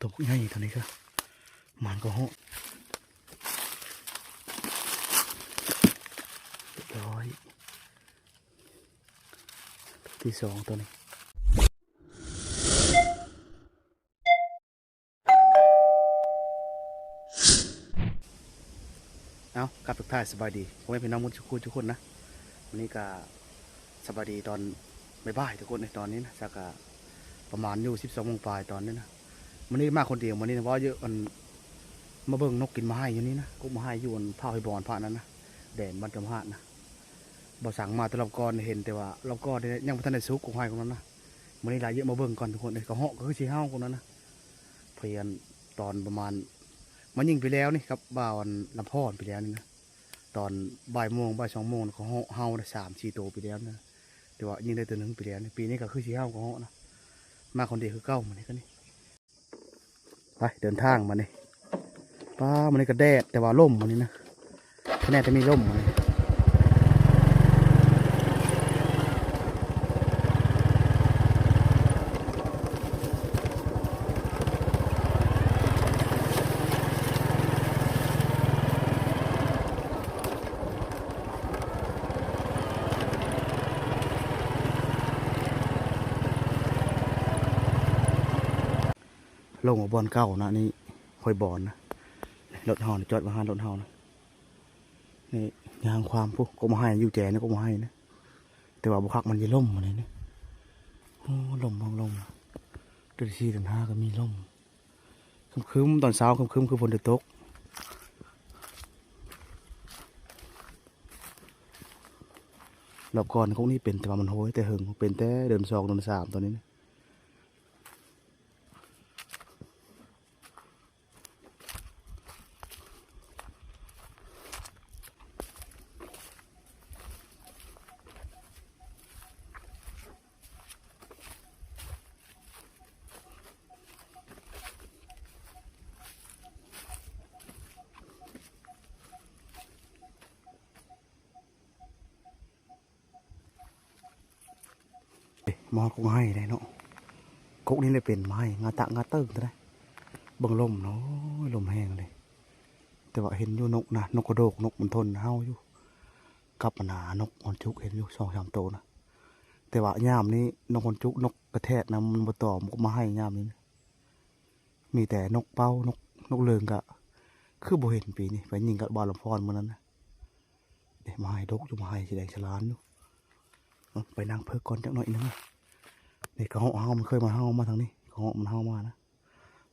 ຕົວບັກໃຫຍ່ຕົວນີ້ກະ ມານກະເຫາະ ຮຽບຮ້ອຍ ຕົວທີສອງຕົວນີ້. ເອົ້າ ກັບທັກທາຍສະບາຍດີພໍ່ແມ່ພີ່ນ້ອງໝົດທຸກຜູ້ທຸກຄົນນະ. ມື້ນີ້ກະສະບາຍດີຕອນບ່າຍໆ ທຸກຄົນເອີຍ. ຕອນນີ້ນະ ສັກກະປະມານຢູ່ສິບສອງໂມງປາຍຕອນນີ້ນະ. ມື້ນີ້ມາຄົນດຽວ ມື້ນີ້ນະ ເວົ້າຢູ່ອັນ ມາເບິ່ງນົກກິນໝາກໄຮຢູ່ນີ້ນະ. ກົກໝາກໄຮຢູ່ອັນຜາຫ້ວຍບອນ ຜານັ້ນນະ ແດນບ້ານຈອມຫາດນະ. ບໍ່ສັງມາແຕ່ລອບກ່ອນ ເຫັນແຕ່ວ່າລອບກ່ອນນີ້ຍັງບໍ່ທັນໄດ້ສຸກ ກົກໄຮພວກນັ້ນນະ. ມື້ນີ້ລາວເຍາະມາເບິ່ງກ່ອນທຸກຄົນເອີຍ. ກະເຫາະກະຄືຊິເຫົາ ພວກນັ້ນນະ. ພຽນຕອນປະມານ ມາຍິງປີແລ້ວນີ້ ກັບບ່າວອັນລຳພອນປີແລ້ວນີ້ນະ. ຕອນບ່າຍໂມງ ບ່າຍສອງໂມງ ກະເຫາະ ເຫົາໄດ້ສາມສີ່ໂຕປີແລ້ວນະ. ແຕ່ວ່າຍິງໄດ້ໂຕໜຶ່ງປີແລ້ວນີ້. ປີນີ້ກະຄືຊິເຫົາ ກະເຫາະນະ. ມາຄົນດຽວຄືເກົ່າມື້ນີ້ກະນີ້. ໄປເດີນທາງບາດນີ້. ປ້າ ມື້ນີ້ກະແດດ ແຕ່ວ່າລົມມື້ນີ້ນະ. ຄະແນນແຕ່ມີລົມມື້ນີ້. ລົງມາບ່ອນເກົ່ານະ ນີ້ຫ້ວຍບອນນະ. ລົດເຮົານີ້ຈອດໄວ້ຫັ້ນ ລົດເຮົານະ. ນີ້ຍ່າງຄວາມພຸ້ນ ກົກໝາກໄຮຢູ່ແຈນະ ກົກໝາກໄຮນະ. ແຕ່ວ່າບໍ່ຄັກມັນຊິລົມອັນນີ້ນະ. ໂອ້ ລົມ ລົມ ລົມ ເດືອນສີ່ເດືອນຫ້າກະມີລົມ. ຄຶ້ມໆ ຕອນເຊົ້າຄຶ້ມໆ ຄືຝົນຈະຕົກ. ລອບກ່ອນກົກນີ້ເປັນ ແຕ່ວ່າມັນໂຮຍແຕ່ເຫິງ ເປັນແຕ່ເດືອນສອງເດືອນສາມຕອນນີ້ນະ. ມາຮອດກົກໄຮແລ້ວເນາະ. ກົກນີ້ແຫຼະເປັນໄມ້ງາຕະງາເຕີງເລີຍ. ເບິ່ງລົມເນາະ ໂອ້ຍ ລົມແຮງເລີຍ. ແຕ່ວ່າເຫັນຢູ່ນົກນະ ນົກກະໂດກ ນົກມັນທົນເຫົ່າຢູ່ ກັບອັນນາ ນົກຮອນຈຸກ ເຫັນຢູ່ສອງສາມໂຕນະ. ແຕ່ວ່າຍາມນີ້ ນົກຮອນຈຸກ ນົກກະແທດນະ ມັນບໍ່ຕອມ ມັນກະມາໄຮຍາມນີ້ນະ. ມີແຕ່ນົກເປົ້າ ນົກ ນົກເຫຼີ່ງກະຄືບໍ່ເຫັນປີນີ້ ໄປຍິງກັບບ່າວລຳພອນມື້ນັ້ນນະ. ເດ້ ໝາກໄຮດົກຢູ່ ໝາກໄຮສີແດງສະຫຼານຢູ່. ເອົາ ໄປນາງເພິກກ່ອນຈັກໜ້ອຍໜຶ່ງ. ນີ້ກະເຫາະເຮົາ ມັນເຄີຍມາເຫົ່າມາທາງນີ້ ກະເຫາະມັນເຫົ່າມານະ.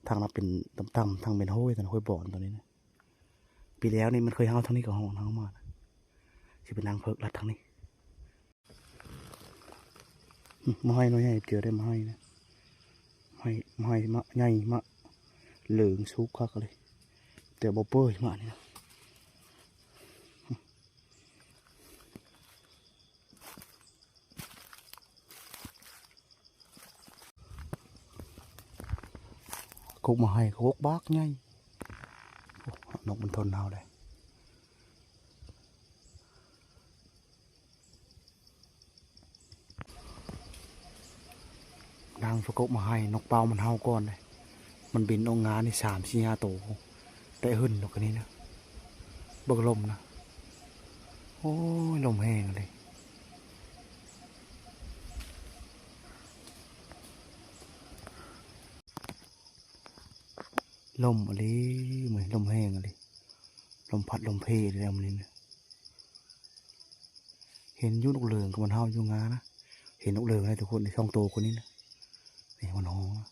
ທາງນັ້ນເປັນຕ່ຳໆ ທາງແມ່ນຫ້ວຍ ທາງຫ້ວຍບອນຕອນນີ້ນະ. ປີແລ້ວນີ້ມັນເຄີຍເຫົ່າທາງນີ້ ກະເຫາະເຮົາມານະ. ຊິໄປນາງເພິກລັດທາງນີ້. ອືມ ໝາກໄຮໜ່ວຍໃຫຍ່ ເຈີໄດ້ໝາກໄຮນະ. ໝາກໄຮ ໝາກໄຮ ໝາກໃຫຍ່ ໝາກເຫຼືອງສຸກຄັກເລີຍ ແຕ່ບໍ່ເປີຍໝາກນີ້ນະ. ກົກໝາກໄຮ ກົກບັກໃຫຍ່. ໂອ້ ນົກມັນທົນເຮົາເດ້. ນາງປະກົບມາໃຫ້ ນົກເປົ້າມັນເຫົ່າກ່ອນເດ້. ມັນບິນອອກງານີ້ສາມສີ່ຫ້າໂຕ ແຕ່ເຫັນນົກອັນນີ້ນະ. ເບິ່ງລົມນະ ໂອ້ຍ ລົມແຮງເລີຍ. ລົມອີ່ຫຼີ ມື້ນີ້ລົມແຮງອີ່ຫຼີ ລົມພັດລົມເພອີ່ຫຼີແລ້ວມື້ນີ້ນະ. ເຫັນຢູ່ນົກເຫຼືອງກໍມັນເຫົ່າຢູ່ງານະ. ເຫັນນົກເຫຼືອງໄດ້ທຸກຄົນ ສອງໂຕຄົນນີ້ນະ. ນີ້ມັນຮ້ອງນະ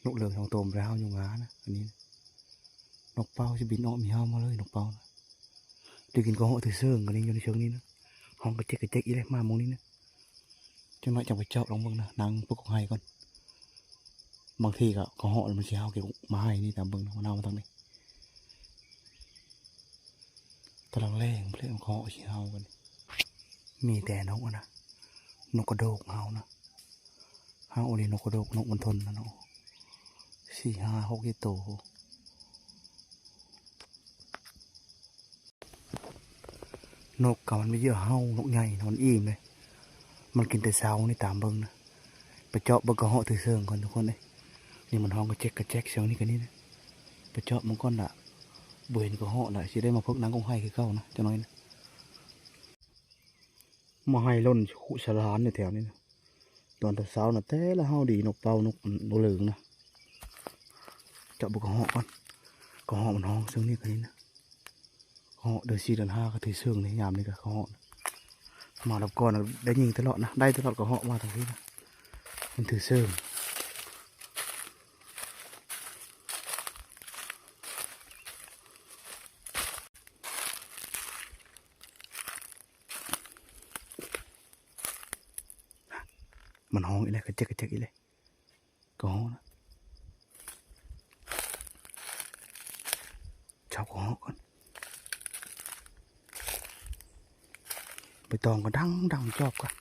ນົກເຫຼືອງສອງໂຕມັນໄປເຫົ່າຢູ່ງານະ. ອັນນີ້ນະ ນົກເປົ້າຊິບິນອອກມີເຫົ່າມາເລີຍ ນົກເປົ້ານະ. ໄດ້ຍິນກໍເຫາະແຕ່ເຊິ່ງ ອັນນີ້ຢູ່ໃນເຊິ່ງນີ້ນະ. ຮ້ອງກະເຈັກກະເຈັກອີ່ແລ້ວ ມາໝ່ອງນີ້ນະ. ຈັກໜ້ອຍຈັ່ງໄປເຈາະລອງເບິ່ງນະ ນາງປະກົບໄຮ່ກ່ອນ. ບາງທີກໍ ກໍເຫາະແລ້ວມັນຊິເຫົ່າ ເກັບມາໃຫ້ນີ້ ຕາມເບິ່ງນະ ມັນເຫົ່າມາທາງນີ້. ຕອນແລງໆ ເພາະມັນກໍເຫາະຊິເຫົ່າກັນ. ມີແຕ່ນົກຫັ້ນນະ ນົກກະໂດກເຫົ່ານະ. ເຫົ່າອີ່ຫຼີ ນົກກະໂດກ ນົກມັນທົນນະເນາະ. ສີ່ ຫ້າ ຫົກ ເຈັດໂຕ. ນົກກະມັນມີເຫຍື່ອເຫົ່າ ນົກໃຫຍ່ນະ ມັນອີ່ມເດ້. ມັນກິນແຕ່ເຊົ້ານີ້ ຕາມເບິ່ງນະ. ໄປເຈາະເບິ່ງກໍເຫາະແຕ່ເຊິ່ງກ່ອນທຸກຄົນເອີຍ. ນີ້ມັນຮ້ອງກະແຈກກະແຈກ ຊ່ວງນີ້ກະນີ້ນະ ໄປເຈາະມັນກ່ອນລະ ບໍ່ເຫັນກະເຫາະລະ ຊິໄດ້ມາເພິກນາງກົງໄຮຄືເກົ່ານະ ຈັກໜ້ອຍນະ. ມາໄຮຫຼົ່ນຄຸສະຫຼານຢູ່ແຖວນີ້ນະ ຕອນເຊົ້ານະ ແຕ່ລະເຫົ່າດີ ນົກເປົ້າ ນົກ ນົກເຫຼີງນະ. ເຈາະເບິ່ງກະເຫາະກ່ອນ ກະເຫາະມັນຮ້ອງຊ່ວງນີ້ກະນີ້ນະ. ເຫາະເດືອນສີ່ເດືອນຫ້າກະຖືເຊິ່ງນີ້ ຍາມນີ້ກະເຫາະ ມາລອບກ່ອນໄດ້ຍິງຕະຫຼອດນະ ໄດ້ຕະຫຼອດກະເຫາະມາທາງພີ້ນະ ມັນຖືເຊິ່ງ. ມັນຮ້ອງອີກແລ້ວ ກະແຈກກະແຈກອີກແລ້ວ. ກະເຫາະນະ ເຈົ້າກະເຫາະກ່ອນ ໃບຕອງກະດັງດັງ ຈອບກ່ອນ.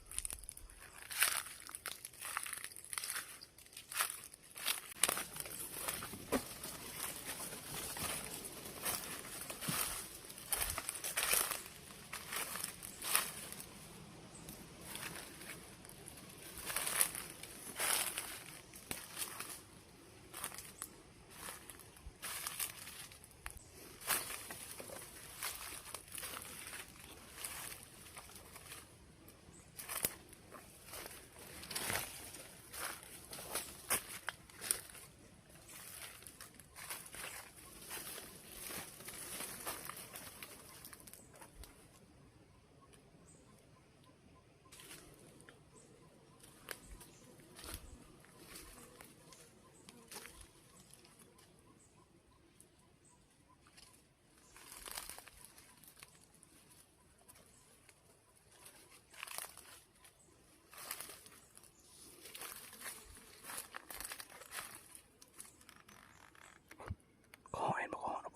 ກະເຫາະ ເຫັນບໍ່ ກະເຫາະນະ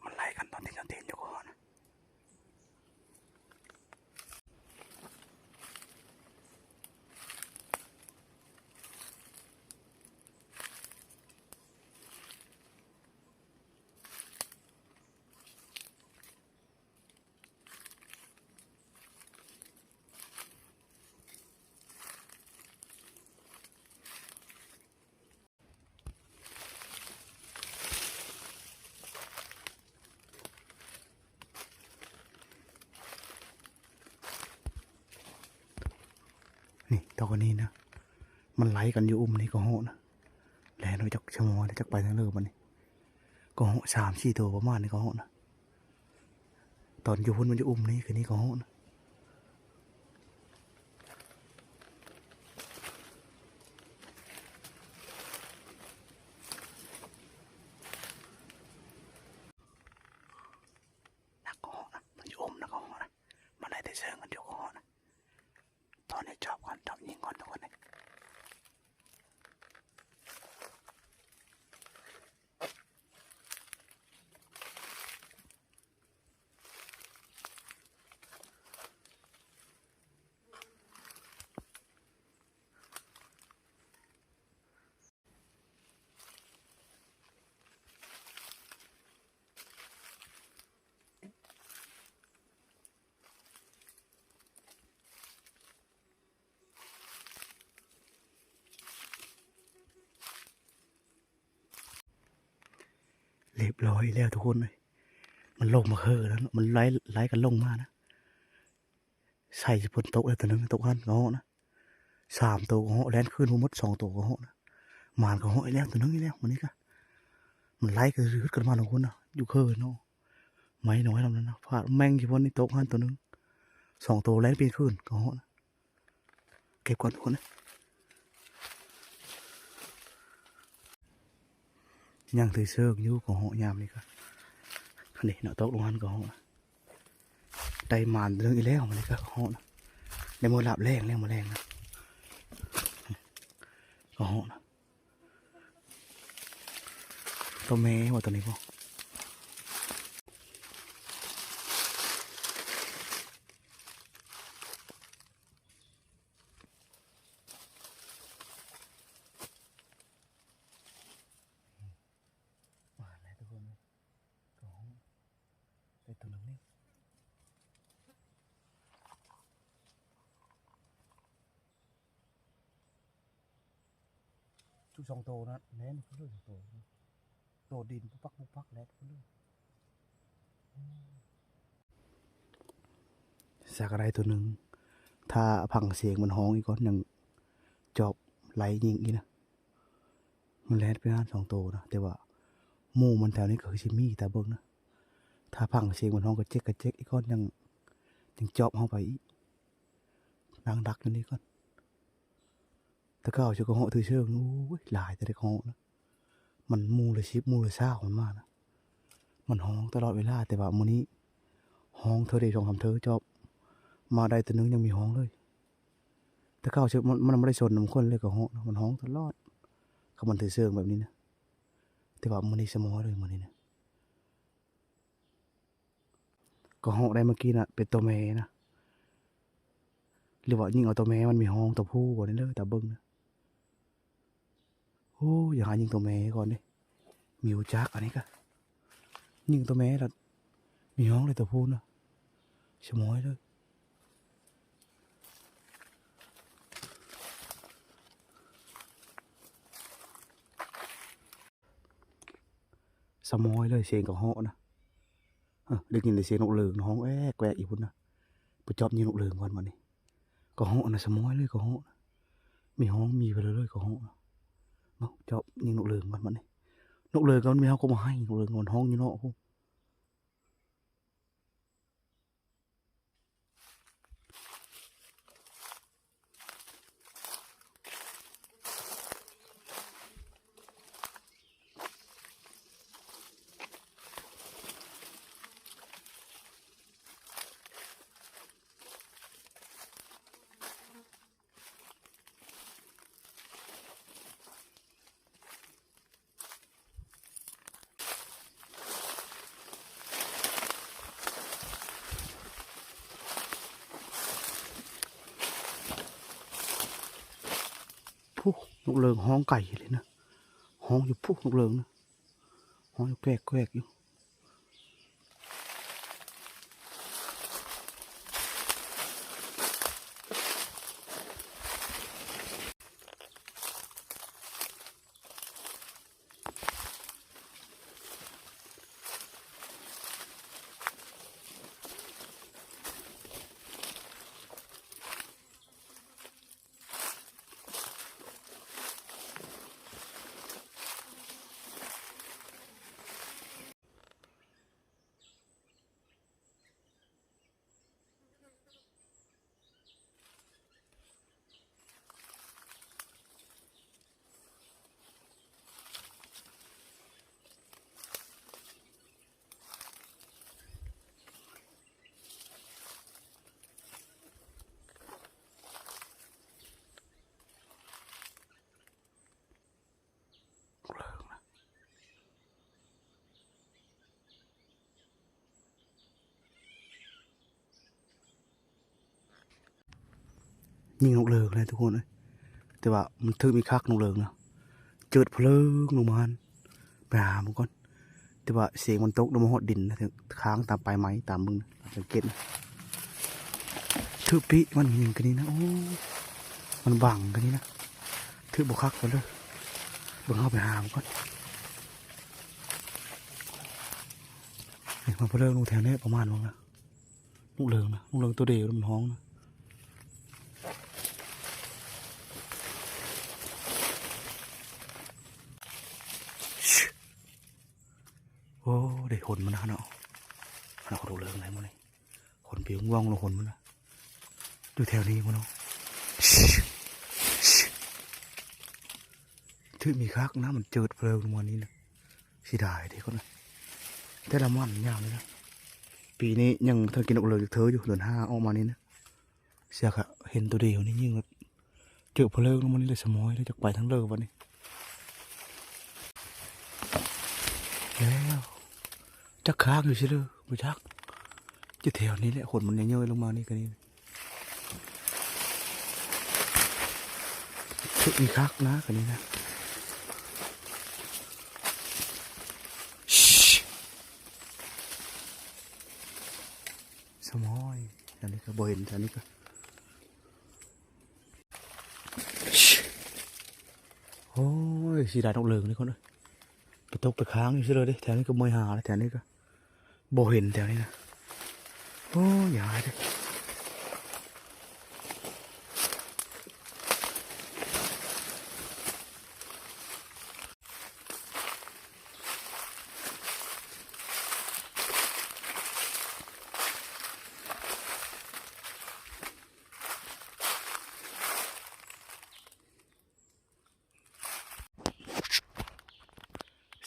ມັນໄລ່ກັນຕອນເຕັນຕອນເຕັນຢູ່ ກະເຫາະນະ. ນີ້ ຕອນນີ້ນະ ມັນໄລ່ກັນຢູ່ອຸ່ມນີ້ ກະເຫາະນະ ແລ່ນໄປຈັກຊະມໍ ຈັກໄປທາງເລີບັດນີ້. ກະເຫາະສາມສີ່ໂຕປະມານນີ້ ກະເຫາະນະ. ຕອນຢູ່ພຸ້ນມັນຢູ່ອຸ່ມນີ້ ຄືນີ້ກະເຫາະນະ. ນັກກະເຫາະນະ ມັນຢູ່ອົມນະ ກະເຫາະນະ ມັນໄດ້ແຕ່ເຊີງກັນຢູ່ ກະເຫາະນະ. ຕອນນີ້ຈອບກ່ອນ ຈອບຍິງກ່ອນທຸກຄົນເອີຍ. ຮຽບຮ້ອຍແລ້ວທຸກຄົນເອີຍ ມັນລົງມາເຮີແລ້ວເນາະ ມັນໄລ່ ໄລ່ກັນລົງມານະ. ໃສ່ຝົນຕົກແລ້ວໂຕໜຶ່ງ ຕົກຫັ້ນກະເຫາະນະ ສາມໂຕກະເຫາະ ແລ່ນຄືນບໍ່ໝົດ ສອງໂຕກະເຫາະນະ. ໝານກະເຫາະອີກແລ້ວ ໂຕໜຶ່ງອີກແລ້ວ ມື້ນີ້ກະ ມັນໄລ່ກະຮຶດກັນມາທຸກຄົນນະ ຢູ່ເຮີເນາະ. ໄມ້ນ້ອຍນຳນັ້ນນະ ຟາດແມ່ງຢູ່ພຸ້ນນີ້ ຕົກຫັ້ນໂຕໜຶ່ງ ສອງໂຕ ແລ່ນປີນຄືນກະເຫາະນະ. ເກັບກ່ອນທຸກຄົນເອີຍ. ຍັງຖືເຊີງຢູ່ກະເຫາະຍາມນີ້ກະ ອັນນີ້ເນາະ ຕົກລົງຫັ້ນກະເຫາະນະ. ໄດ້ໝານເລື່ອງອີກແລ້ວ ມື້ນີ້ກະເຫາະນະ ໄດ້ມື້ລາບແລງແລ້ວ ມື້ແລງນະ ກະເຫາະນະ. ໂຕແມ່ບໍ່ ໂຕນີ້ບໍ່? ມາແລ້ວທຸກຄົນເອີຍ ກະເຫາະ ໄດ້ໂຕໜຶ່ງນີ້. ຈຸສອງໂຕນະ ແລ່ນຂຶ້ນເລີຍສອງໂຕ ໂຕດດິນປຸກປັກປຸກປັກແລ່ນຂຶ້ນເລີຍ. ຊາກະໄດ້ໂຕໜຶ່ງ ຖ້າຟັງສຽງມັນຮ້ອງອີກກ່ອນ ຍັງຈອບໄລ່ຍິງອີກນະ. ມັນແລ່ນໄປຫາສອງໂຕນະ ແຕ່ວ່າໝູ່ມັນແຖວນີ້ກໍຄືຊິມີ ຕາເບິ່ງນະ. ຖ້າຟັງສຽງມັນຮ້ອງກະເຈັກກະເຈັກອີກກ່ອນ ຍັງ ຍັງຈອບເຮົາໄປອີກ ນັ່ງດັກຢູ່ນີ້ກ່ອນ. ແຕ່ເກົ່າເຮົາກະເຫາະຖືເຊີງ ໂອ້ຍ ຫຼາຍແຕ່ເດັກເຫາະນະ ມັນໝູ່ລະສິບ ໝູ່ລະຊາວມັນມານະ ມັນຮ້ອງຕະຫຼອດເວລາ. ແຕ່ວ່າມື້ນີ້ຮ້ອງເທື່ອເດສອງສາມເທື່ອ ຈອບມາໄດ້ໂຕໜຶ່ງ ຍັງມີຮ້ອງເລີຍ. ແຕ່ເກົ່າເຮົາ ມັນ ມັນບໍ່ໄດ້ຊົນນຳຄົນເລີຍ ກະເຫາະນະ ມັນຮ້ອງຕະຫຼອດ ຄັນມັນຖືເຊີງແບບນີ້ນະ. ແຕ່ວ່າມື້ນີ້ສະໝອຍເລີຍມື້ນີ້ນະ. ກະເຫາະໄດ້ເມື່ອກີ້ນະ ເປັນໂຕແມ່ນະ ຫຼືວ່າຍິງເອົາໂຕແມ່ ມັນມີຮ້ອງໂຕຜູ້ບໍ່ນີ້ເດີ ຕາເບິ່ງນະ. ໂອ້ ຢາກຫາຍິງໂຕແມ່ກ່ອນເດ ມີຮູ້ຈັກອັນນີ້ກະ ຍິງໂຕແມ່ລະມີຮ້ອງເລີຍໂຕຜູ້ນະ ສະໝອຍເລີຍ. ສະໝອຍເລີຍ ສຽງກະເຫາະນະ. ເອີ ໄດ້ຍິນແຕ່ສຽງນົກເລີງຮ້ອງແອກແວກຢູ່ພຸ້ນນະ. ໄປຈອບຍິງນົກເລີງກ່ອນບາດນີ້. ກະເຫາະນະ ສະໝອຍເລີຍ ກະເຫາະນະ ມີຮ້ອງມີໄປເລີຍ ກະເຫາະນະ. ເນາະ ຈອບຍິງນົກເລີງກ່ອນບາດນີ້. ນົກເລີງກະມັນມີ ເຮົາກະບໍ່ໃຫ້ ນົກເລີງມັນຮ້ອງຢູ່ນອກພຸ້ນ. ພຸ້ນ ນົກເລີງຮ້ອງໄກເລີຍນະ ຮ້ອງຢູ່ພຸ້ນ ນົກເລີງນະ ຮ້ອງຢູ່ແກກໆຢູ່. ຍິງນົກເລີງເລີຍທຸກຄົນເອີຍ ແຕ່ວ່າມັນຖືກມີຄັກນົກເລີງນະ ເຈີດເພີງລົງມາຫັ້ນ ໄປຫາມັນກ່ອນ. ແຕ່ວ່າສຽງມັນຕົກລົງມາຮອດດິນນະ ຄ້າງຕາມປາຍໄມ້ຕາມເບິ່ງນະ ສັງເກດນະ ຖືກປີກມັນຍິງກະນີ້ນະ ໂອ້ ມັນບັງກະນີ້ນະ ຖືກບໍ່ຄັກກັນເລີຍ. ເບິ່ງ ເຮົາໄປຫາມັນກ່ອນ ນີ້ ມາເພີງຢູ່ແຖວນີ້ປະມານນັ້ນນະ. ນົກເລີງນະ ນົກເລີງໂຕດຽວມັນຮ້ອງນະ. ໂອ້ ໄດ້ຂົນມັນນະເນາະ ເຮົາກໍນົກເລີງໄດ້ມື້ນີ້ ຂົນປິວວ່ອງລະຂົນມັນນະ ຢູ່ແຖວນີ້ບໍ່ເນາະ. ຖືກມີຄັກນະ ມັນເຈີດເພີງມານີ້ນະ ເສຍດາຍເດ້ຄົນນະ ແຕ່ລະມັນຍາວນີ້ນະ. ປີນີ້ຍັງບໍ່ທັນກິນນົກເລີງຈັກເທື່ອຢູ່ ເດືອນຫ້າອອກມານີ້ນະ ເສຍກະເຫັນໂຕດຽວນີ້ ຍິງແບບເຈີດເພີງມານີ້ລະ ສະໝອຍລະ ຈັກໄປທາງເລີບບັດນີ້. ແລ້ວ ຈັກຄ້າງຢູ່ຊິເລີ ບໍ່ຈັກ ຢູ່ແຖວນີ້ແຫຼະ ຂົນມັນເຍີ້ຍໆລົງມານີ້ກະນີ້. ຖືກມີຄັກນະກະນີ້ນະ. ສະໝອຍ ອັນນີ້ກະບໍ່ເຫັນ ອັນນີ້ກະ ໂອ້ ຊິໄດ້ນົກເລີງນີ້ຄົນເອີຍ ໄປຕົກໄປຄ້າງຢູ່ຊື່ເລີຍເດ້. ແຖວນີ້ກໍບໍ່ຫາແລ້ວ ແຖວນີ້ກໍບໍ່ເຫັນແຖວນີ້ນະ. ໂອ້ຍ ຢ່າເດ້.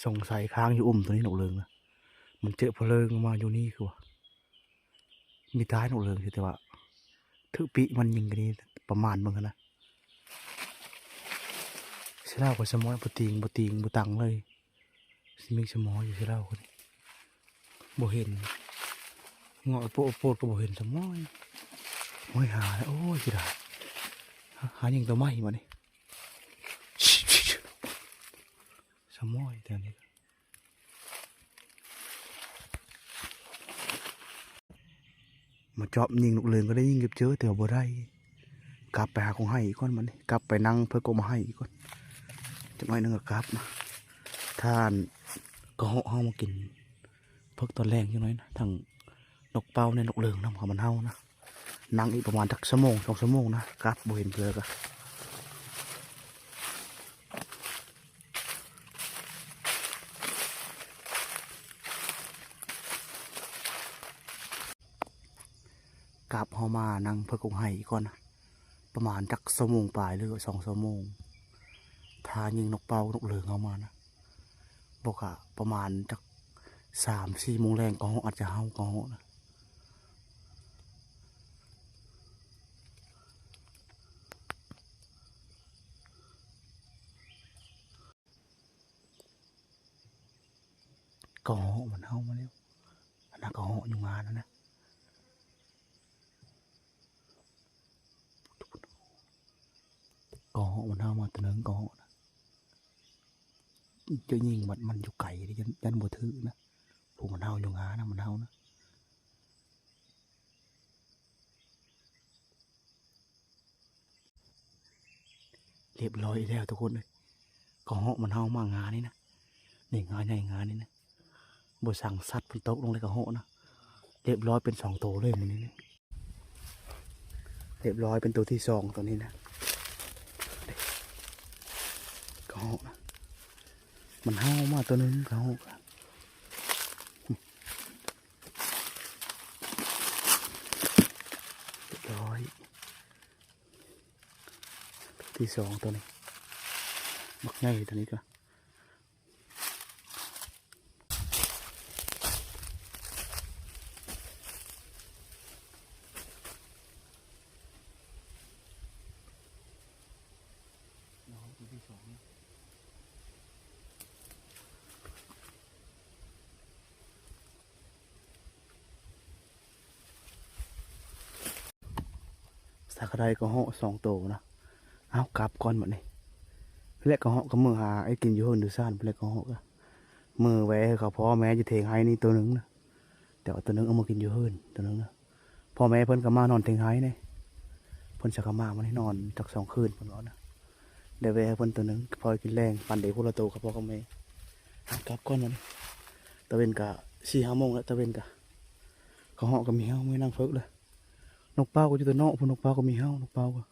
ສົງໄສຄ້າງຢູ່ອຸ່ມໂຕນີ້ນົກເລີງນະ ມັນເຈີເພີງມາຢູ່ນີ້ຄືວ່າ ມີຕາຍນົກເລີງ ແຕ່ວ່າຖືກປີກມັນຍິງກັນນີ້ ປະມານເບິ່ງຫັ້ນນະ. ເສຍລາວກໍສະໝອຍ ບໍ່ຕີງ ບໍ່ຕີງ ບໍ່ຕັງເລີຍ. ຊິມີສະໝໍຢູ່ໃສ່ລາວຄົນນີ້ ບໍ່ເຫັນ ເງາະໂປດໆ ກໍບໍ່ເຫັນສະໝໍ. ໂອ້ຍ ຫາ ໂອ້ຍ ຊິໄດ້ ຫາ ຫາຍິງຕົວໃໝ່ບາດນີ້ ສະໝໍແຖວນີ້. ມາຈອບຍິງນົກເລີງກໍໄດ້ຍິງເກັບເຈີ ແຕ່ວ່າບໍ່ໄດ້. ກັບໄປຫາກົງໄຮ່ອີກກ່ອນບັດນີ້ ກັບໄປນັ່ງເພິກກົງໄຮ່ອີກກ່ອນ ຈັກໜ້ອຍໜຶ່ງກໍກັບນະ. ທ່ານກະເຫາະເຮົາມາກິນເພິກຕອນແລງຈັກໜ້ອຍນະ ທັງນົກເປົ້າແດ່ ນົກເລີງນຳ ຂອງມັນເຮົານະ. ນັ່ງອີກປະມານຈັກຊົ່ວໂມງ ສອງຊົ່ວໂມງນະ ກັບບໍ່ເຫັນເທື່ອກະ ກັບເຮົາມານັ່ງເພິກກົງໄຮ່ອີກກ່ອນນະ ປະມານຈັກຊົ່ວໂມງປາຍ ຫຼືສອງຊົ່ວໂມງ ຖ້າຍິງນົກເປົ້ານົກເລີງເຮົາມານະ. ບໍ່ກະປະມານຈັກສາມສີ່ໂມງແລງ ກະເຫາະອາດຈະເຫົ່າ ກະເຫາະນະ. ກະເຫາະມັນເຫົ່າມາແລ້ວ ອັນນັ້ນກະເຫາະຢູ່ງານັ້ນນະ ກະເຫາະມັນເຫົ່າມາໂຕໜຶ່ງ ກະເຫາະນະ. ຈະຍິງບັດມັນຢູ່ໄກເດ້ ຢ້ານ ຢ້ານບໍ່ຖືກນະ ຜູ້ມັນເຫົ່າຢູ່ງານະ ມັນເຫົ່ານະ. ລຽບຮ້ອຍອີກແລ້ວທຸກຄົນເອີຍ ກະເຫາະມັນເຫົ່າມາງານີ້ນະ ນີ້ງາໃຫຍ່ງານີ້ນະ. ບໍ່ສັ່ງສັດເພິ່ນຕົກລົງເລີຍ ກະເຫາະນະ. ລຽບຮ້ອຍເປັນສອງໂຕເລີຍມື້ນີ້ນະ ລຽບຮ້ອຍເປັນໂຕທີສອງໂຕນີ້ນະ ກະເຫາະນະ. ມັນເຫົ່າມາໂຕໜຶ່ງ ກະເຫາະ ລຽບຮ້ອຍ ໂຕທີສອງໂຕນີ້ ບັກໃຫຍ່ໂຕນີ້ກະ ສາກະໄດກະເຫາະສອງໂຕນະ. ເອົາ ກັບກ່ອນບັດນີ້ ແລະກະເຫາະກະເມືອຫາໄອ້ກິນຢູ່ເຮືອນຢູ່ຊານ ແລະກະເຫາະກະເມືອແວ່ເຂົາພໍ່ແມ່ຢູ່ເທີງໄຮ່ນີ້ໂຕໜຶ່ງນະ. ແຕ່ວ່າໂຕໜຶ່ງເອົາມາກິນຢູ່ເຮືອນໂຕໜຶ່ງນະ. ພໍ່ແມ່ເພິ່ນກະມານອນເທິງໄຮ່ເດ້ ເພິ່ນສາກະມາມານີ້ນອນຈັກສອງຄືນເພິ່ນວ່ານະ. ໄດ້ແວ່ໃຫ້ເພິ່ນໂຕໜຶ່ງ ພໍກິນແລງ ປັນໄດ້ຄົນລະໂຕກັບພໍ່ກັບແມ່. ເອົາ ກັບກ່ອນບັດນີ້ ຕາເວັນກະສີ່ຫ້າໂມງແລ້ວ ຕາເວັນກະ ກະເຫາະກະມີເຫົ່າ ມີນັ່ງເພິກເລີຍ. ນົກເປົ້າກະຢູ່ແຕ່ນອກພຸ້ນ ນົກເປົ້າກະມີເຫົ່າ ນົກເປົ້າກະ